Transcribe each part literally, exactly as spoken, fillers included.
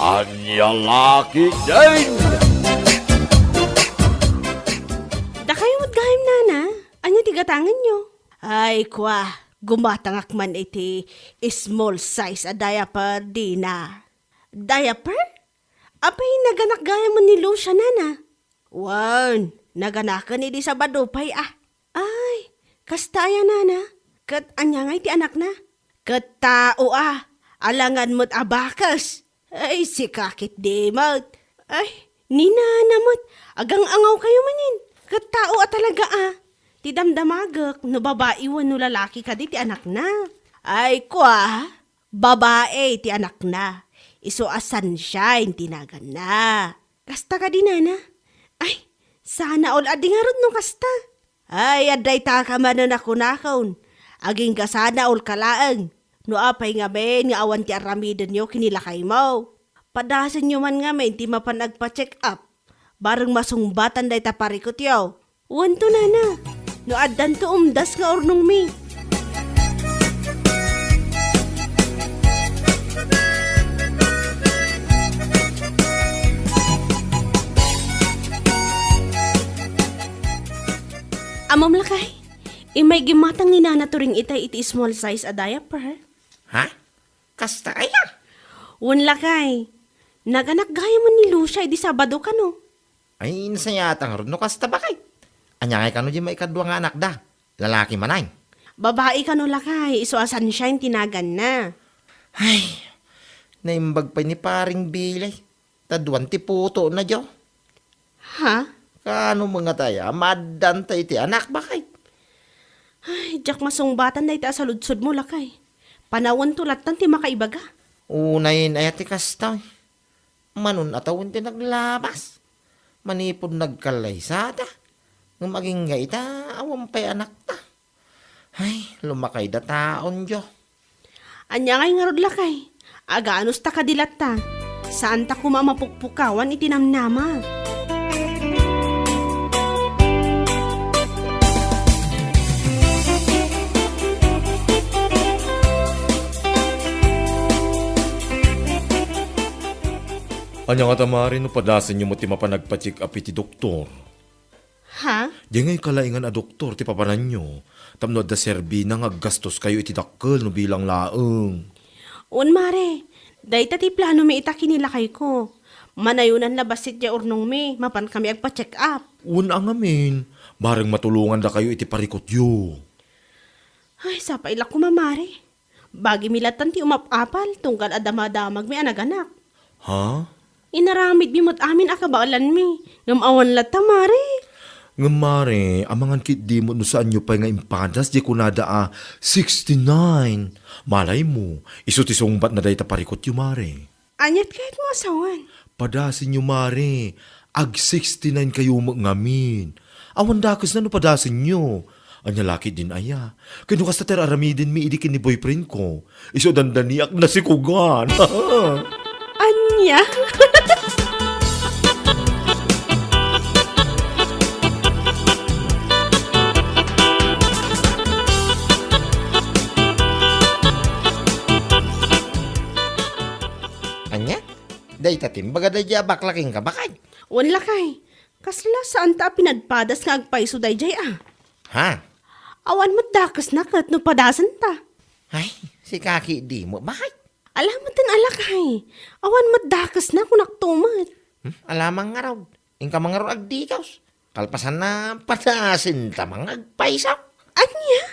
Ania la ketdin? Dakayo met gayam, nana. Ania ti gatangenyo? Ay, kua, gumatangak man iti small size a diaper, dina. Diaper? Apay, naganak gayam ni Lucia, nana? Wen, naganaken idi Sabado pay a. Ay, kasta aya, nana? Ket ania ngay ti anakna? Ket tao a, alangan met a bakes. Ay, sika ketdi met. Ay, ni nana met, agang-angaw kayo manen. Ket tao a talaga a. Ti damdamagek, no babai wenno lalaki kadi ti anakna. Ay, kua, babai ti anakna. Isu a Sunshine ti naganna. Kasta kadi, nana? Ay, sana all a di ngarud no kasta. Ay, adda ita ka manen a kunakon. Agingga sana all ka laeng. No apay ngamin nga awan ti aramidenyo ken ni lakaymo. Padasenyo man ngamin ti mapan agpa-check up. Bareng masungbatan dayta parikutyo. Wen to, nana. No addanto umdas nga urnongmi. Ammom, lakay, immay gimmatang ni Nana Turing itay iti small size a diaper. Ha? Kasta aya? Wen, lakay. Naganak gayam ni Lucia idi Sabado kano. Ay, nasayaat ngarud no kasta, baket. Ania ngay kano diay maikadua nga anakda? Lalaki manen? Babai kano, lakay, isu a Sunshine ti naganna. Ay, naimbag pay ni Paring Billy. Ta awan ti putona diay. Ha? Kaano met ngay aya, maaddanta iti anak, baket? Ay, diak masungbatan dayta a saludsodmo, lakay. Panawen to lattan ti makaibaga. Unayen aya ti kasta. Manon a tawen ti naglabas. Manipud nagkallaysada. Ngem agingga ita, awan pay anakta. Ay, lumakayda taon, Diyo. Ania ngay ngarud, lakay? Aganos ta kadi latta. Saanta koma a mapukpukawan iti namnama. Ania ngata, mare, no padasenyo met ti mapan agpa-check up iti doktor? Ha? Diay ngay kalaingan a doktor ti papananyo, tapno adda serbina nga aggastoskayo iti dakkel no bilang laeng. Wen, mare, dayta ti planomi ita ken ni lakayko. Manayonanna bassit diay urnongmi, mapankami agpa-check up. Wen a ngamin, bareng matulongandakayo iti parikutyo. Ay, sapay la koma, mare. Bagimi lattan ti umap-apal tunggal adda madamagmi a naganak. Ha? Inaramidmi met amin a kabaelanmi, ngem awan latta, mare. Ngem, mare, amangan ketdi met no saanyo pay nga impadas diay kunada a sixty-nine. Malay mo, isu ti sungbatna dayta parikutyo, mare. Aniat kayatmo a sawen? Padasenyo, mare. Ag sixty-nine kayo met ngamin. Awan dakesna no padasenyo. Ania la ketdin aya? Ken no kasta ti ar-aramidenmi idi ken ni boyfriend ko. Isu dandaniak nasikugan. Ania? Ania? Dayta ti imbagada diay a bakla kenka, baket? Wen, lakay. Kasla saanta a pinadpadas nga agpayso daydiay a. Ha? Awan met dakesna ket no padasenta. Ay, sika ketdi met, baket? Ala met, lakay. Awan met dakesna, kunakto met. Hmm? Ala man ngarud. Inka man ngarud agdikaus. Kalpasanna, padasenta man nga agpayso. Ania?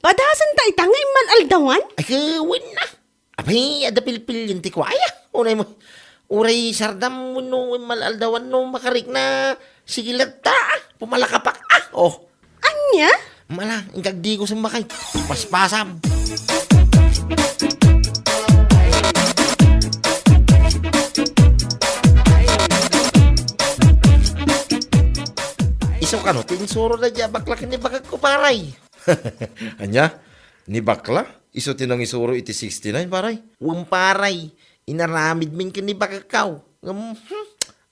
Padasenta ita nga immal-aldawan? Ay, wen a. Apay, adda pilpilien ti kuaya. Unay mo, uray sardam wenno immal-aldawan no makarikna, sige latta, ah, pumalakapak, ah, oh. Ania? Mala, inka agdikaus, baket. Paspasam. Isu kano ti insuroda diay a bakla ken ni baketko, pare? Ania? Ni bakla? Isu ti nangisuro iti sixty-nine, pare? Wen, pare. Inaramidmin ken ni baketko. Ngem, hmm,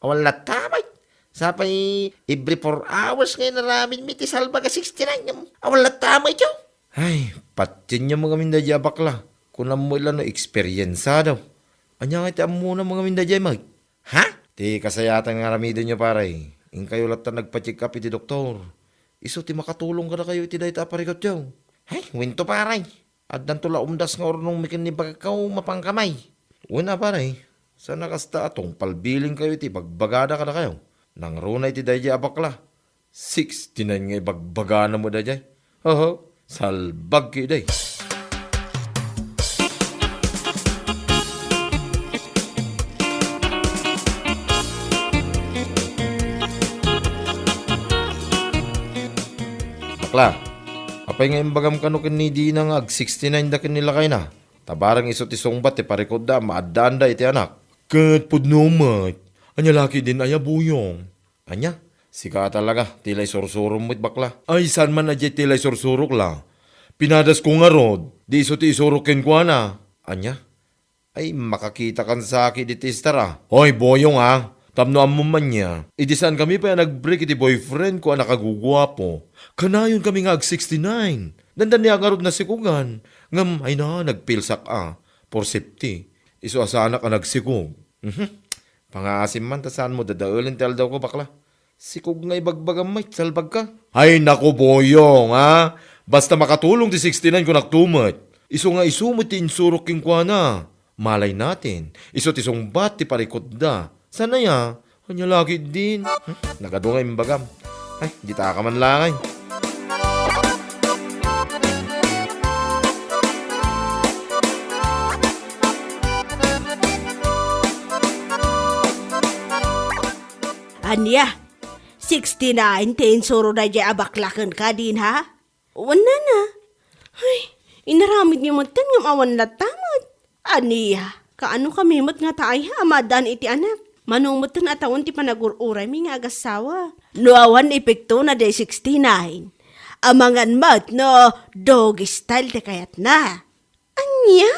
awan latta met. Sapay, every four hours nga inaramidmi ti salbag a sixty-nine. Ngem, awan latta met, yo. Ay, patienyo met ngamin daydiay a bakla. Kunam met la no eksperyensado. Ania nga iti ammona mo ngamin daydiay, Mike? Ha? Ti kasayatan nga aramidenyo, pare. Inkayo latta nagpa-check up iti doktor. Isu ti makatulong kadakayo iti dayta a parikutyo. Hay, winto, pare. Addanto la umdas nga urnongmi ken ni bagakkaw, mapankamay. Wen a, pare. Sana kasta a tungpalbilinkayo iti bagbagada kadakayo. Nangruna iti daydiay a bakla. Sixty-nine nga ibagbagana mo daydiay. Oho, salbag ki day. Bakla, apay nga imbagam kano ken ni Dina nga ag sixty-nine da ken ni lakayna? Ta bareng isu ti sungbat ti parikutda a maaddaanda iti anak. Ket pudno met. Ania la ketdin aya, Boyong? Ania? Sika talaga, ti la isursurom met, bakla. Ay, saan man a diay ti la isursurok la? Pinadasko ngarud, di isu ti isurok kenkuana. Ania? Ay, makakitakan saki ditoy star a. Hoy, Boyong a, tapno ammom man nia, idi saankami pay a nag-break iti boyfriendko a nakaguguapo, kanayonkami nga ag sixty-nine. Dandaniak ngarud nasikogan, ngem ay na, nagpilsak a, for safety. Isu a saanak a nagsikog. Mhm. Pangaasim man ta saanmo dadaelen ti aldawko, bakla. Sikog nga ibagbagam met, salbagka. Ay, naku, Boyong, a. Basta makatulong ti sixty-nine, kunakto met. Isu nga isu met ti insurok kenkuana. Malay natin, isu ti sungbat ti parikutda. Saan aya? Ania la ketdin? Hmm? Nagadu nga imbagam. Ay, dita ka man laeng. Ania? Sixty-nine ti insuro daydiay a bakla kenka, Dina? Wen, nana. Ay, inaramidmi metten ngem awan latta met. Ania? Kaanokami met ngata aya a maaddaan iti anak? Mano metten a tawen ti panagur-uraymi nga agassawa? No awan epektona diay sixty-nine, amangan met no doggy style ti kayatna. Ania?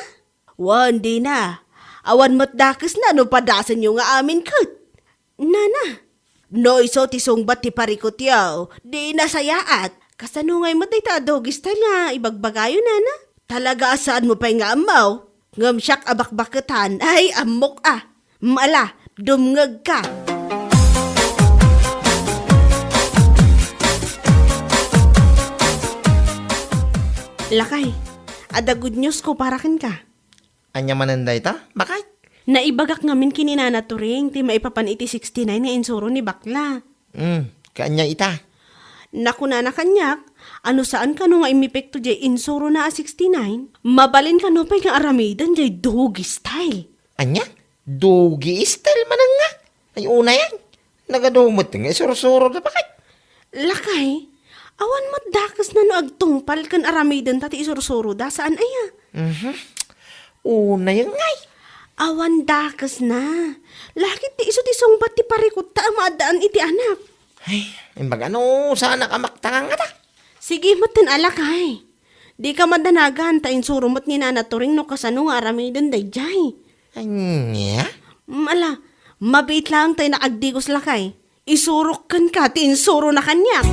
Wen, Dina. Awan met dakesna no padasenyo nga amin ket. Nana, no isu ti sungbat ti parikutyo, di nasayaat. Kasano ngay met dayta a doggy style nga ibagbagayo, nana? Talaga a saanmo pay nga ammo. Ngem siak a bakbaketan, ay, ammok a. Mala, dumngegka. Lakay, adda good news ko para kenka. Ania manen dayta? Bakit? Naibagak ngamin ken ni Nana Turing ti maipapan iti sixty-nine nga insuro ni bakla. Hmm, kaanya ita? Nakunana kaniak, a no saan kano nga imepekto diay insurona a sixty-nine, mabalin kano pay nga aramiden diay doggy style. Ania? Doggy style manen nga? Ay, unayen. Nagadu met nga isursuro da, bakit? Lakay, awan met dakesna no agtungpal ken aramidenta ti isursuroda, saan aya? Mhm. Unayen ngay. Awan dakesna. Lakit ti isu ti sungbat ti parikutta a maaddaan iti anak. Ay, imbag ano, saanak a maktangan ngata? Sige metten a lakay. Dika madanagan ta insuro met ni Nana Turing no kasano nga aramiden daydiay. Ania? Mm, ala, mabiit laeng ta innak agdigos lakay. Isurok kenka ti insurona kaniak.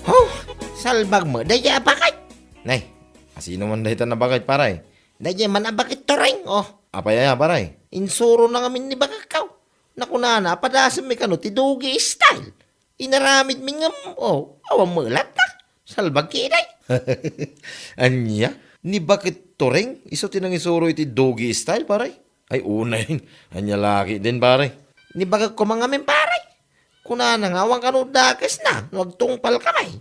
Oh, salbag met daydiay a bakit. Nay, asino man dayta a bakit, pare? Daydiay man a bakit, Turing, oh. Apay aya, pare? Insurona ngamin ni bagakkaw. Nakunana a padasenmi kano ti doggy style. Inaramidmi ngem, oh, awan met latta. Salbag ketdi. Ania? Ni bakit Turing? Isu ti nangisuro iti doggy style, pare? Ay, unayen. Ania la ketdin, pare? Ni bagak koma ngamin, pare. Kunana nga awan kano dakesna no agtungpalka pay.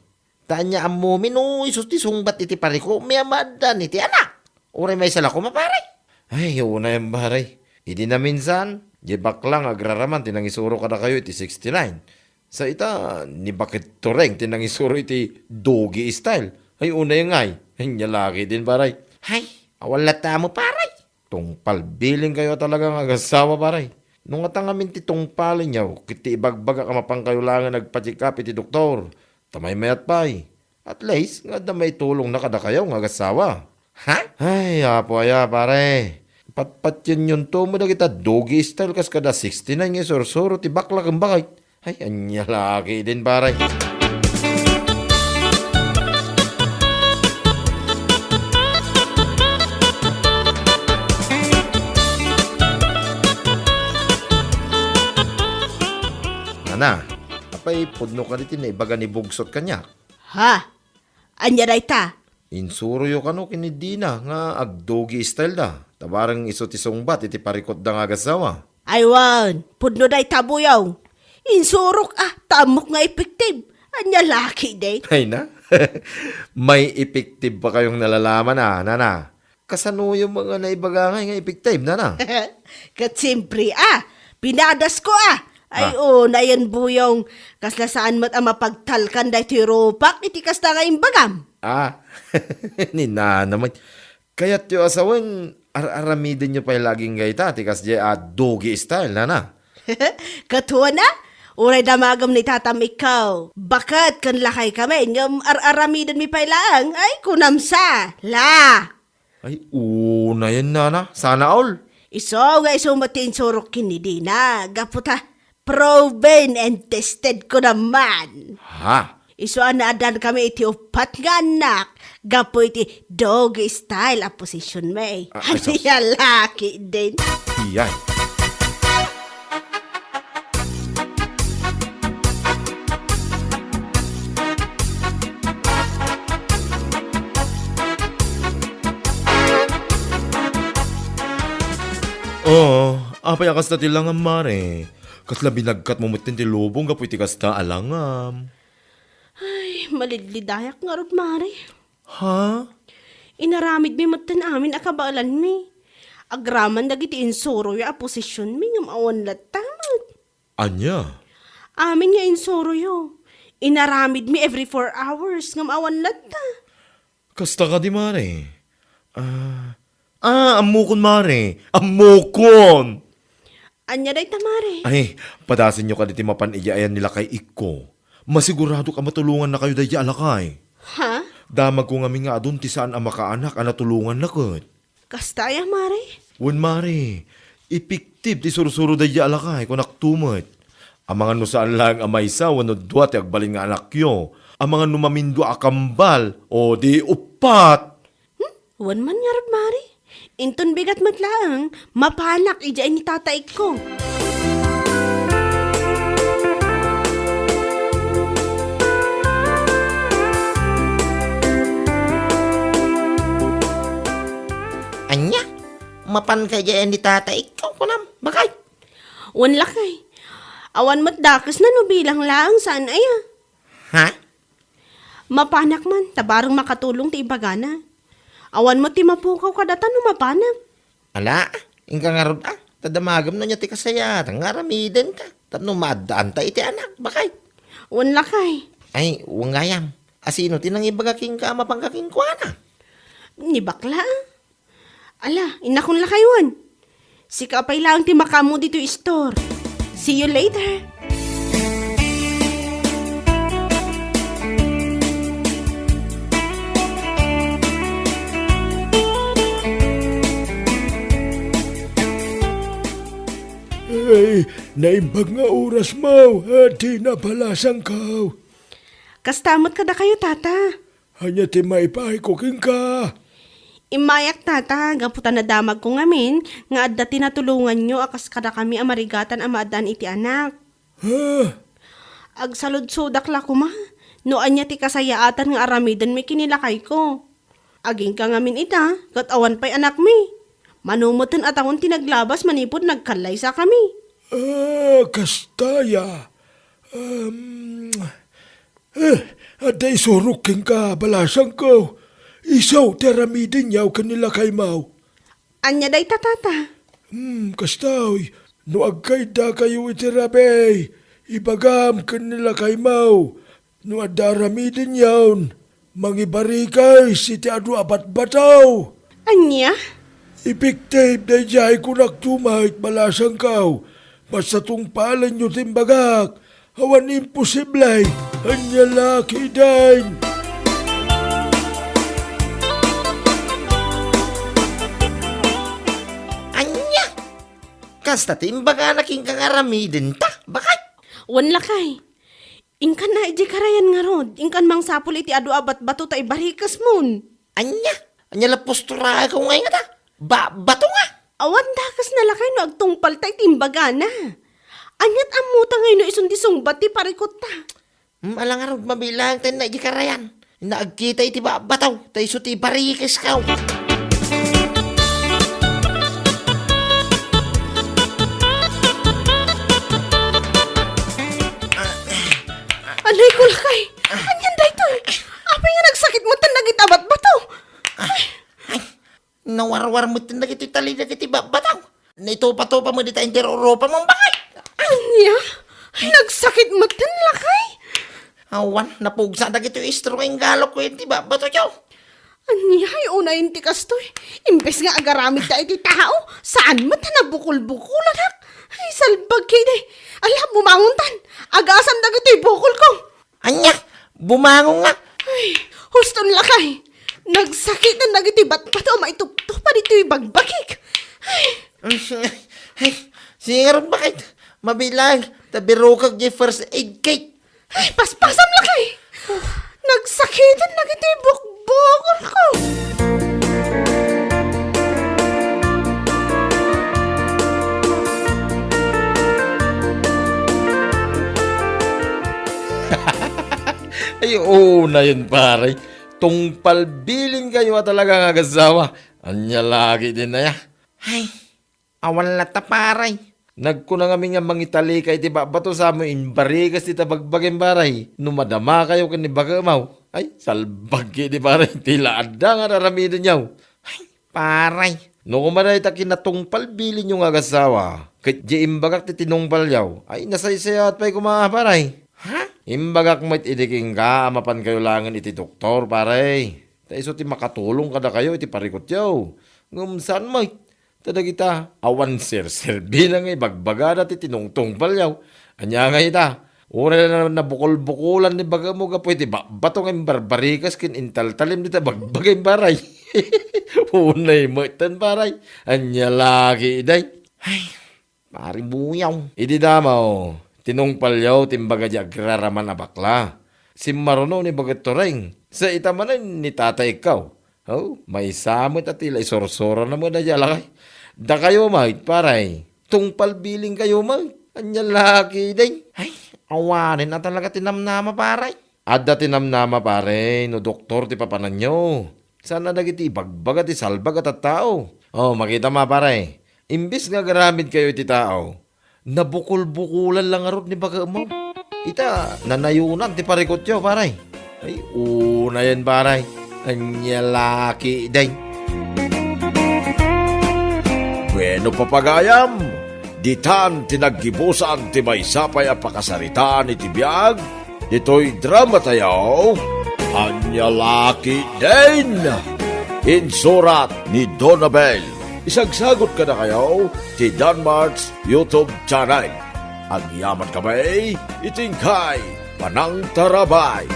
Ta ania ammomi no isu ti sungbat iti parikutmi a maaddaan iti anak? Uray maysa la koma, pare? Ay, unayen, pare. Idi naminsan, diay bakla nga agraraman ti nangisuro kadakayo iti sixty-nine. Sa ita, ni bakit Turing ti nangisuro iti doggy style. Ay, unayen ngay. Ania la ketdin, pare? Hay, awan latta met, pare. Tungpalbilinkayo a talaga nga agassawa, pare. No ngata ngamin ti tungpalenyo, ket ti ibagbagak a mapankayo laengen agpa-check up iti doktor. Ta maymayat pay. At least, nga adda maitulongna kadakayo nga agassawa. Ha? Ay, apo aya, pare. Patpatienyon to met dagita doggy style kas kada sixty-nine nga isursuro ti bakla ken baket. Ay, ania la ketdin, pare. Nana, apay pudno kadi ti naibaga ni Bugsot kaniak? Ha? Ania dayta? Insuroyo kano ken ni Dina nga ag-doggy style da. Ta bareng isu ti sungbat iti parikutda nga agassawa. Ay wen, pudno dayta, Buyong. Insurok a, ta ammok nga effective. Ania la ketdin? Ay na. May effective pa kayong nalalaman a, nana. Kasanoyo nga naibaga ngay nga effective, nana? Ket siempre a, pinadasko a. Ay, Ah. Unayen, Buyong, kasla saan met a mapagtalkan daytoy rupak iti kasta nga imbagam. Ah, ni nana met. Kayatyo a sawen, ar-aramidenyo pay la agingga ita ti kasdiay a doggy style, nana? Ket wen a, uray damagem ni tatam ikkaw. Baket ken lakay kami, ngem ar-aramidenmi pay laeng, ay, kunam sa, la. Ay, unayen, nana, sana all. Isu nga isu met ti insurok ken ni Dina, gapu ta proven and tested ko naman. Ha? Isu a naaddan kami iti uppat nga annak, gapu iti doggy style a position mi. Ah, ay, sus. Ania la ketdin? Iyay. Oh, apay a kasta ti langam, mare? Kasla binagkat mo metten ti lubong gapu iti kasta a langam. Ay, malidlidayak ngarud, mare. Ha? Inaramidmi metten amin a kabaelanmi. Agraman dagiti insuroyo a positionmi ngem awan latta met. Ania? Amin nga insuroyo. Inaramidmi every four hours ngem awan latta. Kasta kadi, mare? Ah, ah, ammokon, mare. Ammokon! Ania dayta, mare? Ay, padasenyo kadi ti mapan idiay ayan ni lakay ikko. Masiguradok a matulongannakayo daydiay a lakay. Ha? Damagko ngamin nga adun ti saan a makaanak a natulonganna ket. Kasta aya, mare? Wen, mare. Epektibo ti sursuro daydiay a lakay, kunak to met. Amangan no saan laeng a maysa wenno dua ti agbalin nga anakyo. Amangan no mamindua a kambal, o di uppat. Hmm? Wen man ngarud, mare. Inton bigat met laeng, mapanak idiay ni tataikko. Ania? Mapanka idiay ni tataikko, kunam? Bakay? Wen lakay. Awan met dakesna no bilang laeng saan aya. Ha? Mapanak man, ta bareng makatulong ti ibagana. Awan met ti mapukaw kadata no mapanak. Ala, inka ngarud a, ta damagem no ania ti kasayaatan nga aramidenka, tapno maaddaanta iti anak, bakay. Wen lakay. Ay, wen gayam. Asino ti nangibaga kenka a mapanka kenkuana? Ni bakla. Ala, innakon lakay wen. Sika pay laeng ti makaammo ditoy store. See you later. Ay, naimbag nga orasmo, a, Dina, balasangko. Kasta met kadakayo, tata. Ania ti maipaayko kenka? Immayak, tata, gapu ta nadamagko ngamin nga adda ti natulonganyo a kas kadakami a marigatan a maaddaan iti anak. Ha? Agsaludsodak la koma no ania ti kasayaatan nga aramidenmi ken ni lakayko. Agingga ngamin ita, ket awan pay anakmi. Mano meten a tawen ti naglabas manipud nagkallaysakami. Ah, kasta aya. Um, Eh, adda isurok kenka, balasangko. Isu ti aramidenyo ken ni lakaymo. Ania dayta, tata? Hmm, kastoy, no agkaiddakayo iti rabii, ibagam ken ni lakaymo. No adda aramidenyon, mangibarikes iti adu a batbato. Ania? Epektibo daydiay, kunak to met, balasangko. Basta tungpalenyo ti imbagak. Awan imposible. Ania la ketdin? Kasta ti imbagana kenka nga aramidenta, baket. Wen, lakay. Inkan na idiay karayan ngarud, inkan mangsapul iti adu a batbato ta ibarikesmon. Ania? Ania la posturaek ngay ngata? Batbato nga? Awan dakesna, lakay, no agtungpalta iti imbagana. Aniat ammota ngay no isun ti sungbat ti parikutta? Hmm, ala ngarud, mabilang tayo na idiay karayan. Inna agkita iti batbato, ta isu ti ibarikesko. Anay ko, lakay. Anian daytoy? Apay nga nagsakit metten dagiti batbato? Ay, nawarwar metten dagiti tali dagiti batbato. Naitupa-tupa met dita inter urupa mo, baket. Ania? Nagsakit metten, lakay? Awan, napugsa dagiti istro nga inggalok ko iti batbatoyo. Ania, ay unayen ti kastoy? Imbes nga agaramid ta iti tao, saan met a nabukol-bukolanak? Ay, salbag kidi. Ala, bumangontan. Agasam dagitoy bukolko. Ania, bumangon nga. Ay, huston, lakay. Nagsakiten dagiti batbato a maituptupa ditoy bagbagik. Ay. Ay, singaron, baket? Mabilang, ta birukek diay first aid kit. Ay, paspasam, lakay. Nagsakiten dagiti bukbukolko. Ay, oo na yun, pare. Tungpal bilin kayo a talaga nga agasawa. Ania lagi din aya? Ay, awan latta, pare. Nagkuna ngamin nga mangitalika iti batbato sa mo imbarikes ti ta bagbagim, pare. No madama kayo ken ni bakemaw. Ay, salbag kidi, pare. Ti la adda nga raramidenyo. Ay, pare. No koma dayta kinatungpal bilinyo nga agasawa, ket di imbagak ti tinungpalyo, ay, nasaysayaat pay koma, pare. Ha? Imbagak met idi kenka a mapan kayo langen iti doktor, pare. Ta isu ti makatulong kadakayo iti parikutyo. Ngem saan met? Ta dagita, awan serserbina nga ibagbagada ti tinungtungpalyo. Ania nga ita? Uray la nabukol-bukolan ni bakemo gapu iti batbato nga imbarbarikes ken intaltalim dita bagbagim, pare. Unay metten, pare. Ania lagi, day? Ay, pare buyaw. Idi damo, tinungpalyo ti imbaga di agraraman a bakla. Simmaruno ni baket Toreng. Sa ita manen ni Tatay Ikkaw. Oh, maysa met a ti la isursurana met dayta a lakay. Dakayo met, pare. Tungpal bilin kayo met. Ania lagi, day? Ay, awanen a talaga ti namnama, pare. Adda ti namnama, pare, no doktor ti papananyo. Saan a dagiti ibagbaga ti salbag a tattao. Oh, makita ma, pare. Imbes nga agaramid kayo iti tao, nabukol-bukolan la ngarud ni bakemo. Ita, nanayonan ti parikutyo, pare. Ay, unayen, pare. Ania laki, day. Bueno, papagayam, ditan ti naggibusan ti maysa pay a pakasaritaan iti biag ditoy drama tayo, Ania Laki Din. Insurat ni Donabel. Isagsagot kadakayo ti Danmart's YouTube channel. Agyaman kami iti inkay panangtarabay.